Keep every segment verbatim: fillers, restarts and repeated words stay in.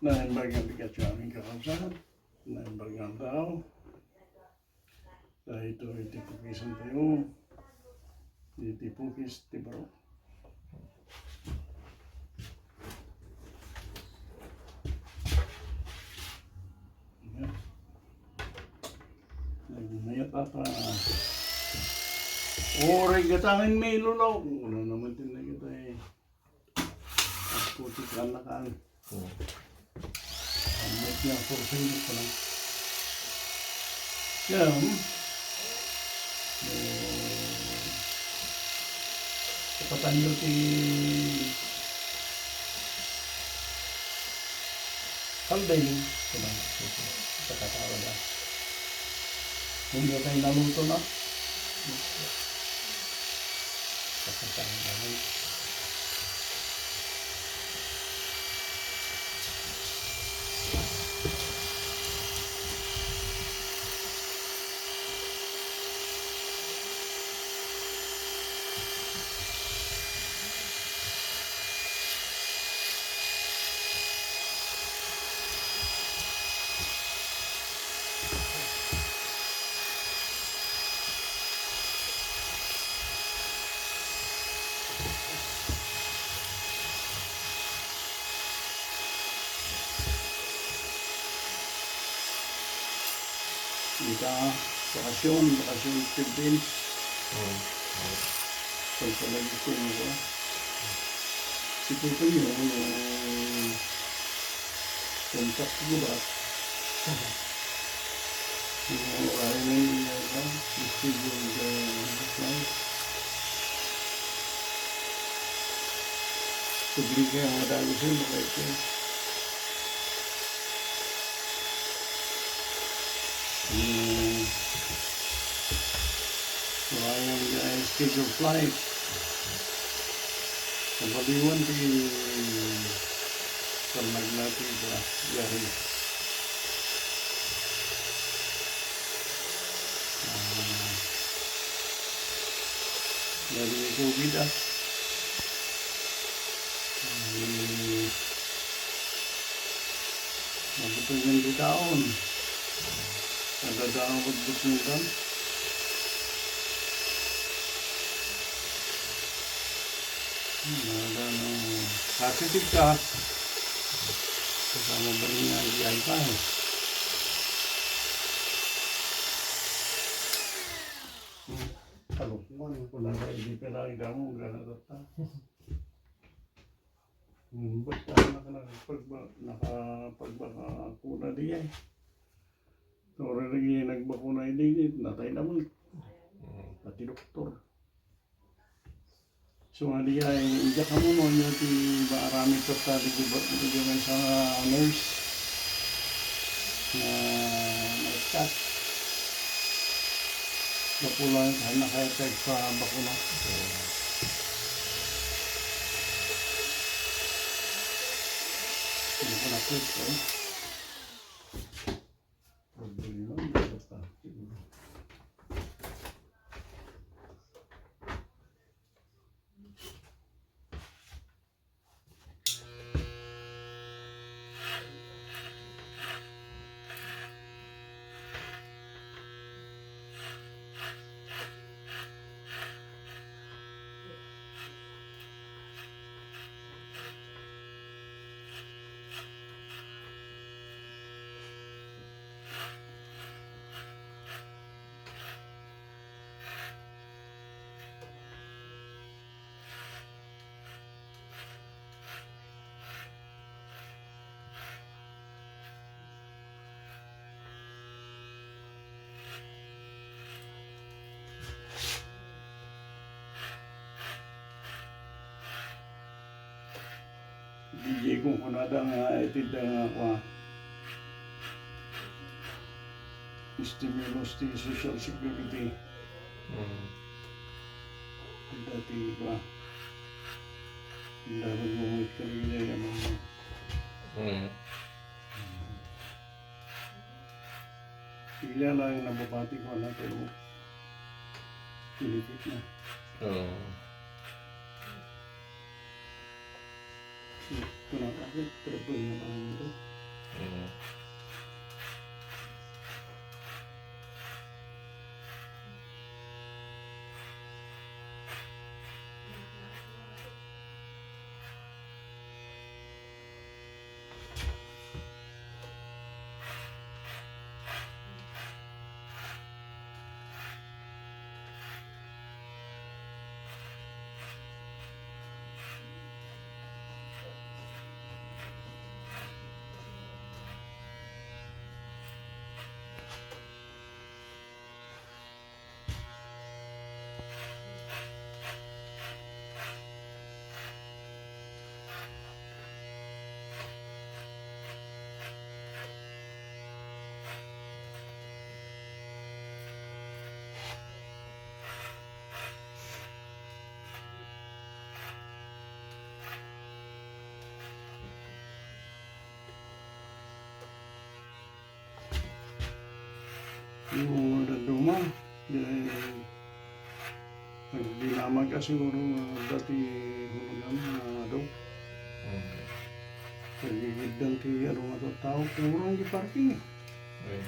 Naimbag nga bigat ti amin kakabsat. Naimbag nga aldaw. Daytoy ti pukisan tayo. Iti pukis ti baro. Ayan. Nagmayat ata. Oray gatangan may lulaw. Wala naman din na kita eh. Ako ti kanakan. Hmm. Ang may niya, four hundred pa lang. Kaya, hmm. Eh, kapatan nyo ti Kalbeng, diba? Sa katawa na. Hindi kayo naluto na. Sa katawa na. Ita, bakasyon, bakasyon, fifteen. Oo. Pagpalagi ko nga ba? Si Tutoy yun, yung contact ko ba? Yung oras na yun, yung, ah, schedule, ah, flight. Publika ang madami sa'yo, makaitse. Hmm. Wala nga schedule flight. Kabaliwan ti karnag na ti biyahe. Ah. Dagiti COVID, ah. Hmm. Mabuto nga di taon. Nadadaang mabuto nga taon. Hmm, nadadaang positive ka. Kasama ba rin nga di ay pa, eh? Hmm. Ano? Wala ka, hindi ka na, ikaw mo, gana tatta. Hmm, ba't ka naka-, nakapagba-, nakapagbakuna di ay? Tori lagi nagbakuna di, natay na mo. Hmm. Pati doktor. So, nga di ay, injak ka mo, no, yung ti maaramid ka sa di ba, di ba, may isang, ah, nurse na nagkat. Gapu lang, saan na kaya tayo pa bakuna? Hindi ko na-click, eh. Problema, hindi ko pa. Di Diego, kunada nga, iti da nga, kua, stimulus ti Social Security. Mm. Dati, kua, dapat mo may kalagay ang mga Mm. Bigla lang yung nababati ko, anak, pero pinipit na. Oo. Ito na, ito na po yung ano nito. Mm. Yung dadduma, di, nagdinamag ka siguro nga dati hulugan nga ado. Mm. Nagigiddan ti adu nga tattao, puro ang di parking eh. Mm.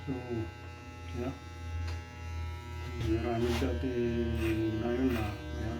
So, yeah. Maraming dati ngayon na, yeah.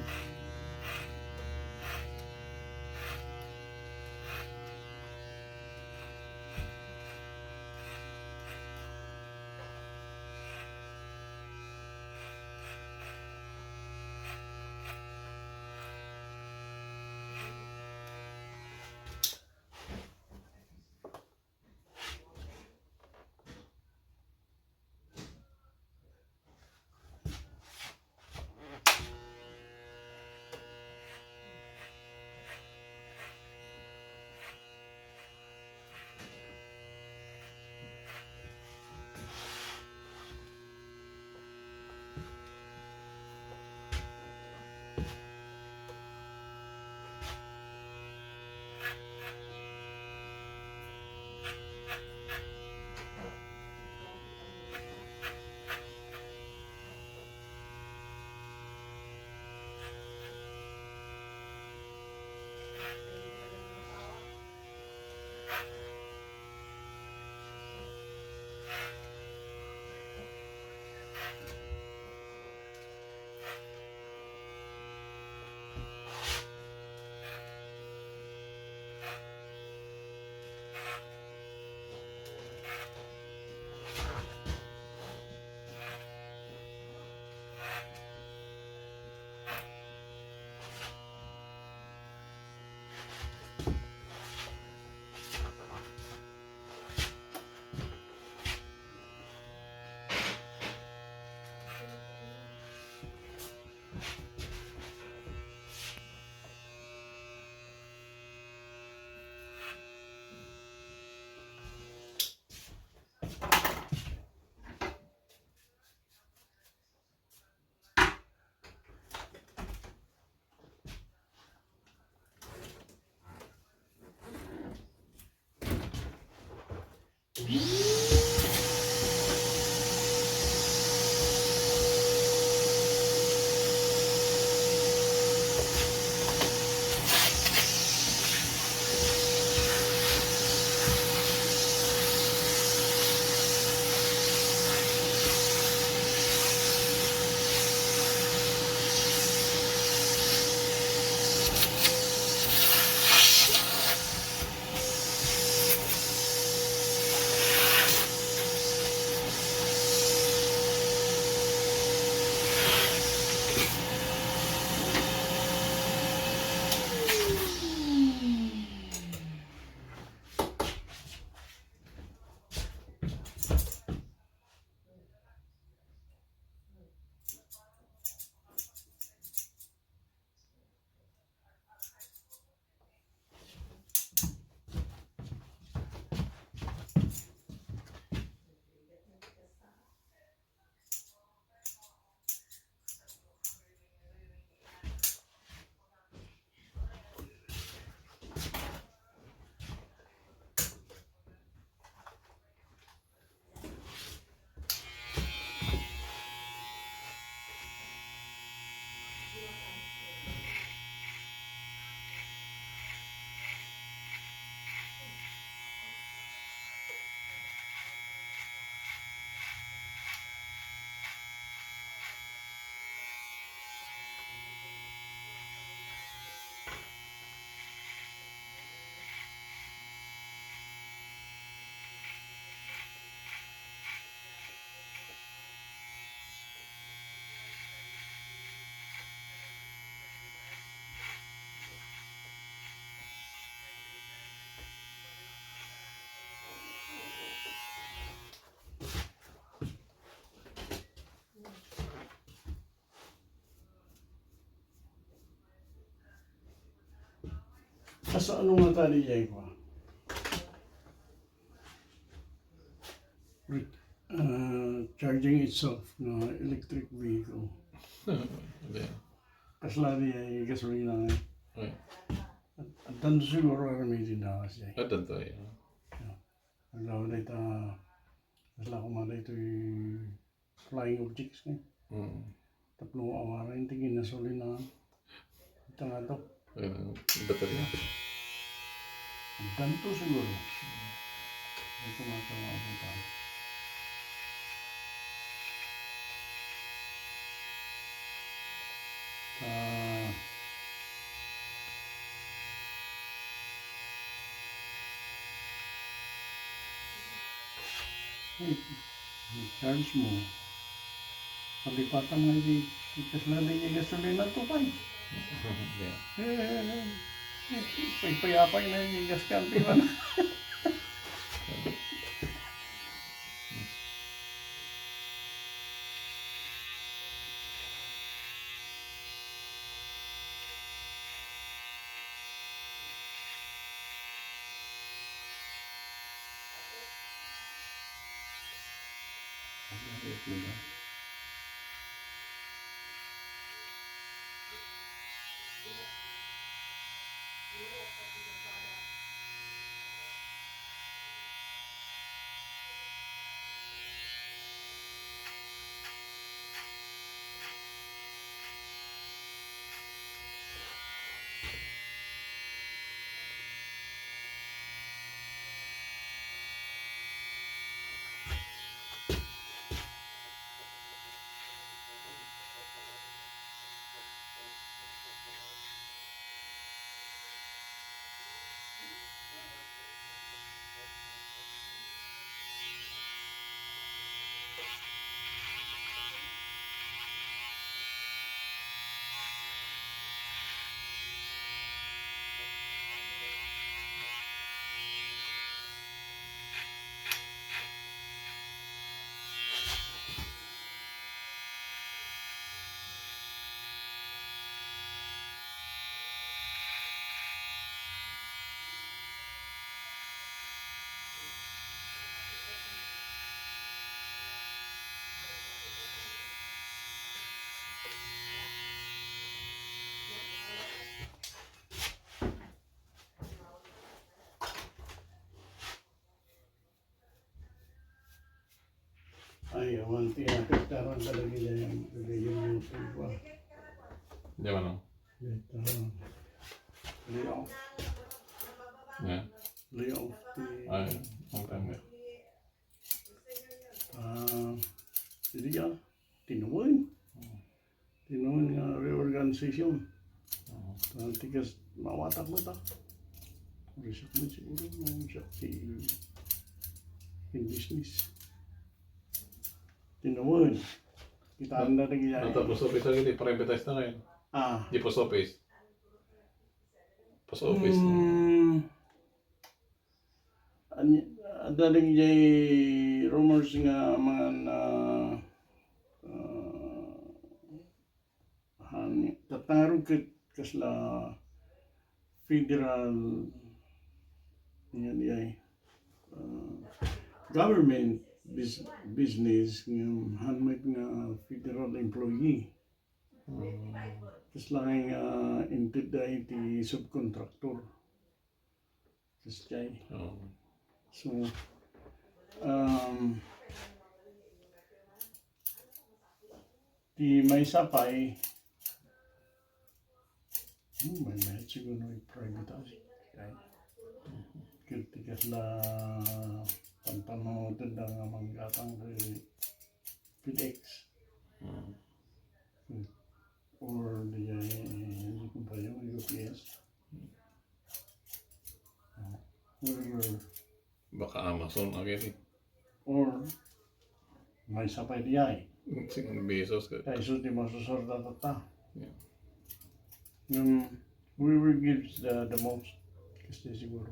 Kasano nga tadi jay ko? Re-, ah, charging itself nga electric vehicle. Hindi. Kasla di ay gasolina nga. Ay. At, at tanto siguro ang may tindahan siya. At tanto, yeah. Yeah. Ang tawag na ita, kasla ko man ito yung flying objects nga. Mm. Tapno awaran ti ginasolina. Ita nga to. Ayun, ang baterya. Tanto siguro. Ito nga ito nga ito. Ah. Ay, charge mo. Palipatan nga di, di kasla di gasolina to, pay. Yeah. Eh, eh, eh, eh, paypayapay na yung gas kan, di ba? Ay, awan ti apektaran talaga dyan yung pagayun yung pagwa. Di ba, no? Ito, layoff. Yeah. Layoff ti Ay, okay. Ah, hindi ka. Tinuod. Tinuod nga reorganization. Oo. Ah, tigas, mawatak mo ta. Resign mo siguro, no, siya, si, in business. Tinuod. Kita ang dating yan. Nata post office lagi, di privatized na ngayon. Ah. Di post office. Post office. Hmm. An-, adda dagiti rumors nga mga na, ah, han-, tattaro ket kasla federal, yan, yan, ah, government bus-, business nga han met nga federal employee. Mm. Kasla nga inted da iti subcontractor. Kasjay. Oo. So, um, ti maysa pay, hmm, may, may siguro i-privatize. Kay, ket ti kasla panpanunotenda nga manggatang ti FedEx. Mm. Hmm. Or di, eh, di ko pa yung U P S. Oh, whatever. Baka Amazon, agay. Or, maysa pay di ay. Sing Bezos ka. Kay isu ti masusurda tatta. Yeah. Yung whoever gives the, the most, kasi siguro.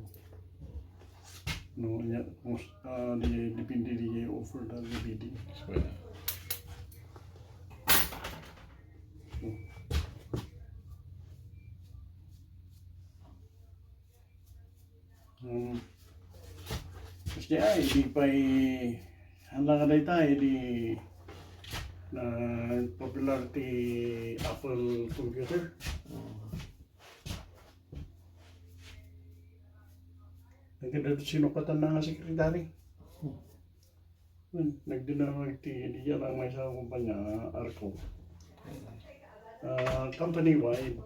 No, nya, most, ah, di, depende di offer na di bidding. So, yeah. So, Hmm. Kasi ay, di pa'y, hala ka dayta, eh, di na popular ti Apple computer. Hmm. Nagkadto sinukatan na nga secretary. Hmm. Hmm, nagdinamag ti, diyan ang may sa kumpanya, Arco. Ah, company-wide.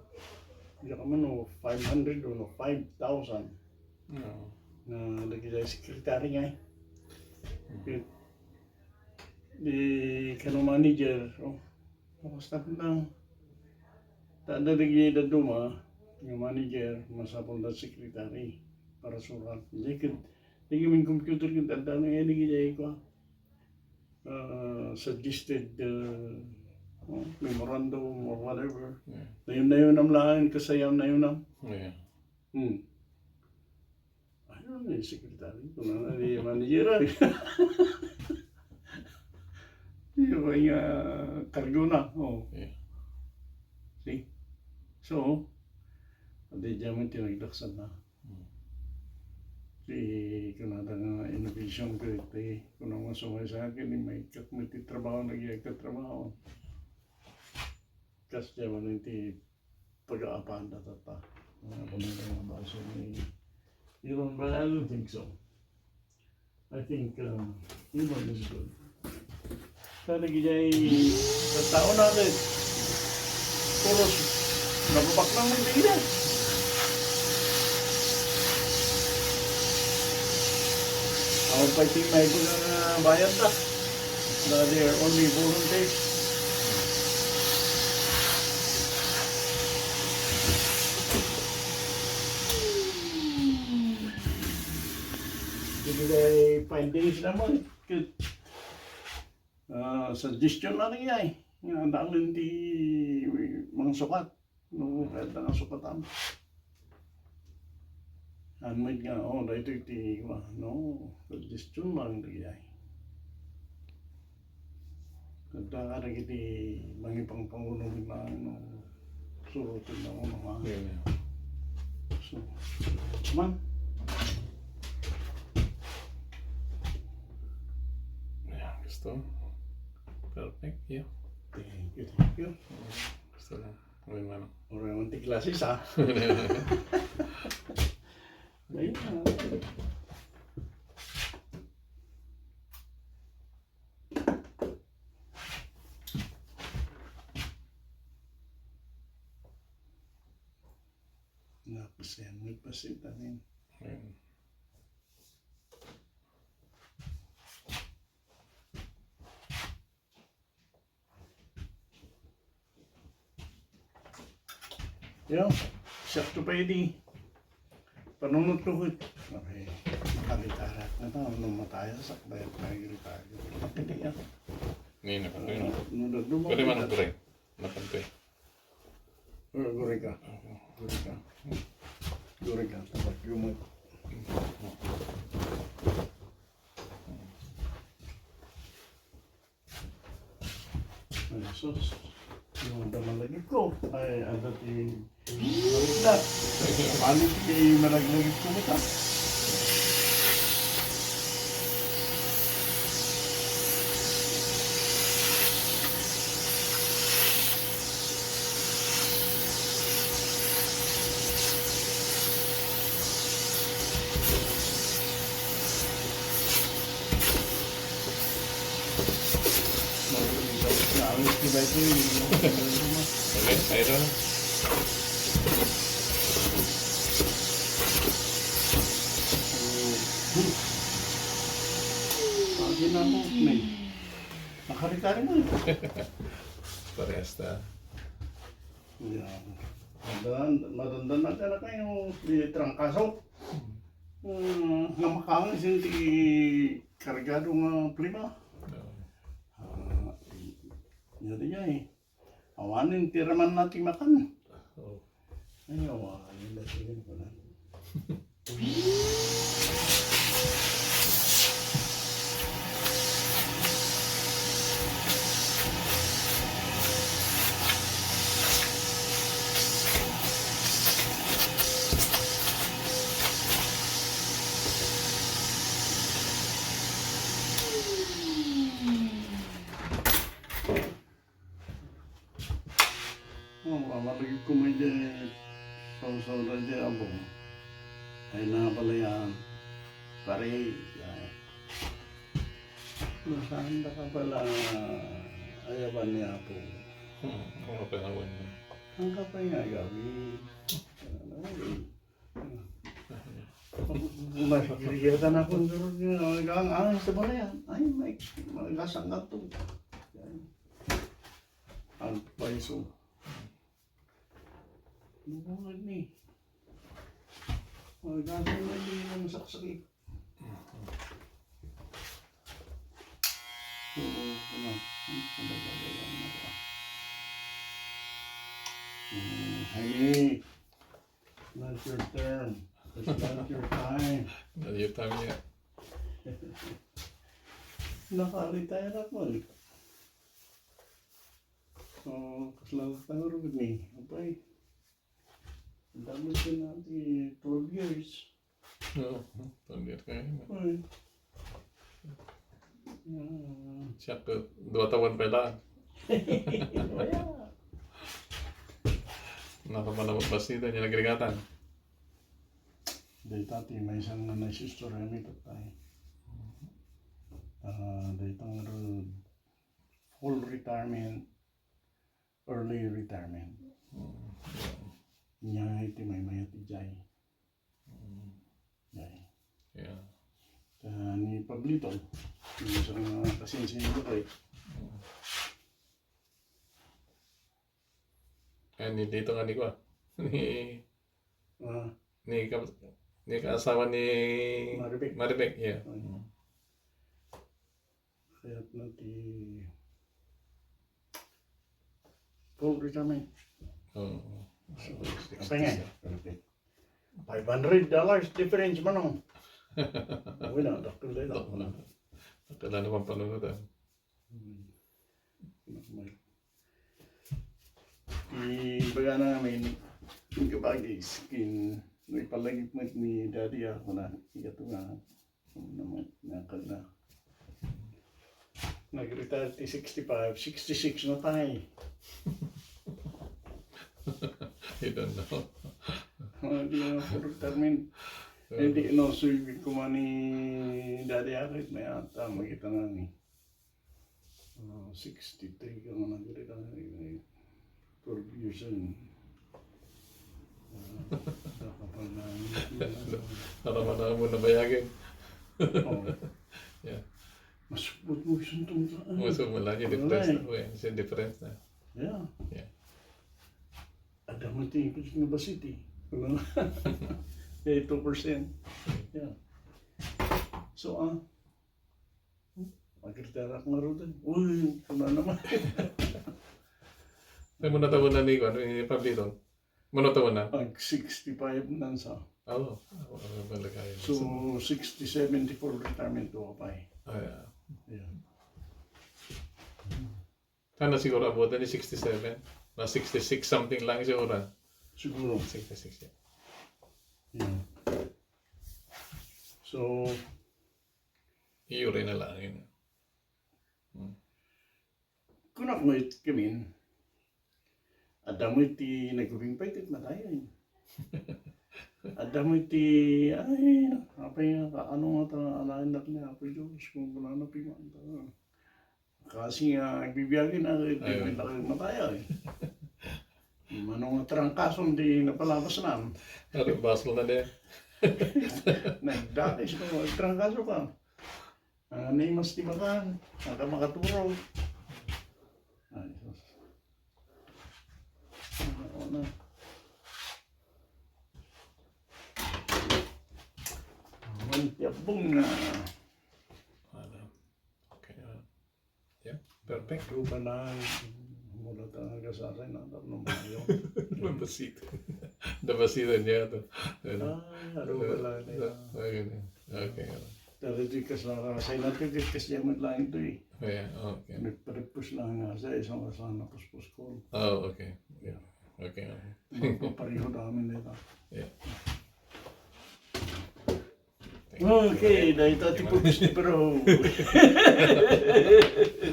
Diyan ka man, no, five hundred o no, five thousand. Oo. Na lagi sa secretary nga, eh. Hmm. Di, kano manager, oh. Basta lang, ta-, adda dagiti dadduma, nga manager, masapul da secretary para surat. Diay ket, diay ket computer ket adda na nga dagiti, ah, suggested, ah, oh, memorandum or whatever. Yeah. Nayon-nayonam laeng, kasayam nayonam. Yeah. Hmm. Ay, ano yung secretary? Kung ano, di manager, ah. Di ba yung, ah, kargo na? Oh. Yeah. See? So, di dyan mo tinagdaksan na. Hmm. Di, kunada nga innovation ko iti, kung ano nga sumay sa akin, di may kat-, may titrabaho, nagyagkatrabaho. Kas dyan mo na yung ti-, pag-aapahan na tata. Mga pamilya nga baso ni Elon, but I don't think so. I think, um, Elon is good. Sana gijay sa tao natin, puros nababak lang ng tingin. Ako pa iti may pagbayad na. But they are only volunteers. Dagiti findings naman, ket, ah, suggestion na rin ay. Nga, dangin ti mga sukat. No, kayat nga sukatan. Anmed nga, oh, daytoy ti, no, suggestion lang dagiti ay. Kanta ka dagiti mangipangpangulo nga, no, suruton na uno, ha? Yeah, yeah. So, man. Yeah, gusto. Perfect, yeah. Thank you, thank you. Gusto lang. Uray man. Uray man ti klase, sa? Ayun na. Napasayan, nagpasita rin. Ayun. Yo, sakto pa idi. Panunot ko, ket, okay, makagitara. Ano, ano, mataya, sakbay, makagitara. Hindi, ah. Ngayon, nakanto yun. Ano, ano, ano, Pwede man ang gure. Nakanto yun. Oh, gure ka. Gure ka. Gure ka. Tapos yung mo. Ay, sus. Yung damalagid ko. Ay, ada ti marigna. Paano ti maraglagid ko ita? Lagi na ako, may nakari-kari mo. Parehas ta. Yan. Madan-, madandan na ka na kayo, di trangkaso. Hmm, nga makangis yung ti kargado nga plima. Oo. Ah, yan din yan eh. Awanen ti raman na ti makan. Oo. Ay, awanen na ti makan. Kumay di, so, so, di, di, abo. Ay, nabalayan. Pare, ay. Nasaan na ka pala? Ayaban ni Apo. Hmm, ano pa naman yun? Ang kapay nga gabi. Ay. Mas, sige, tan ako, ang, ang, sa balayan. Ay, may, may gasang nga to. Ang paiso. Ano nga ni? Ang dati na din ang saksakit. Oo, ano? Ang talaga yan, ano? Hmm, honey, not your turn. It's not your time. Not your time yet. Naka-retire ako eh. So, kasla tayo rin eh. Apay. Ang dami ko na, eh, twelve years. Oo, twelve years kayo. Ay. Ah. Siya ko, dua taon pa lang. Wala. Nakapanabot ba sila niya nagrigatan? Dahil tati, may isang na istorya mi tatay. Ah, dahil tang full retirement, early retirement. Mm, yeah. Nya iti maymayat ijay. Mm. Jay. Yeah. Ah, ni Pablito, yung sa mga kasinsin ko eh. Mm. Eh, ni dito nga ni ko, ah. Ni, ah, ni ka-, ni kaasawa ni Maribek. Maribek, yeah. Mm. Mm. Kaya na ti full retirement. Oo. So, sixty, apa nga? Five hundred dollars difference man, oh. Uy, na, dakkel na, dakkel na. Dakkel na naman panunutan. Hmm. Ibaga na namin, yung kabagis, kin, may palagip mo ni Daddy, ah, kuna, ikaw nga. Ano naman, nakal na. Nag-retire ti sixty-five, sixty-six na tayo. I don't know. Ah, di na ako retirement. Eh, di, no, so, ibig ko man ni Daddy Arit, may ata, makita na ni. Ah, sixty-three ka nga nag-retire, eh. Twelve years yun. Ah, nakapal na yun. Para manamo na bayagin. Oo. Yeah. Masukbot mo yung suntom ka, ano? Masukbot lang yung difference na, eh. Yung difference na. Yeah. Yeah. Ada mo tingin ko sa Nabasiti. Ano? Eh, two percent. Yeah. So, ah, Agritera ko nga rod, eh. Uy, kuna naman. Ay, muna taon na ni, ano, ni Pablito? Muna taon na? Ag sixty-five na sa. Oo. Oo, balik kayo. So, sixty-seven ti full retirement to, apay. Ah, yeah. Yeah. Sana siguro abutan ni sixty-seven. Na sixty-six something lang siguro. Siguro. Sixty-six, yeah. Yeah. So, Iyuri na lang yun. Hmm. Kunak mo it, kamin, adda mo iti nagubing pay ket matayen. Adda mo iti, ay, apay nga, ano nga ta, alaendak ni Apo Dios, kung kunana piman ta. Kasi nga, agbibiagin na, ket, ay, ket, ket, matayen. Mano nga trangkason di napalabas na. Ano, basol na din. Nagdakis ko, trangkaso ka. Ah, naimas ti bakan, naka-, makaturog. Ay, sus. Ano na? Awan ti abong na. Ano? Okay, ah. Yeah, perfect. Ruba na, mula ta nga gasasay na, tapno mayo. Mabasito. Nabasito niya to. Ano? Ah, aruba lang niya. Ah, ah, ganun. Okay, okay. Pero di kas na, kasay na to, di kas niya man lang ito eh. Yeah, okay. May purpose lang nga sa isang kasana puspos ko. Oh, okay. Yeah. Okay, okay. Magpapareho namin nito. Yeah. Thank you. Okay, dahil tati po, bro.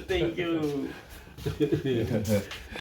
Thank you.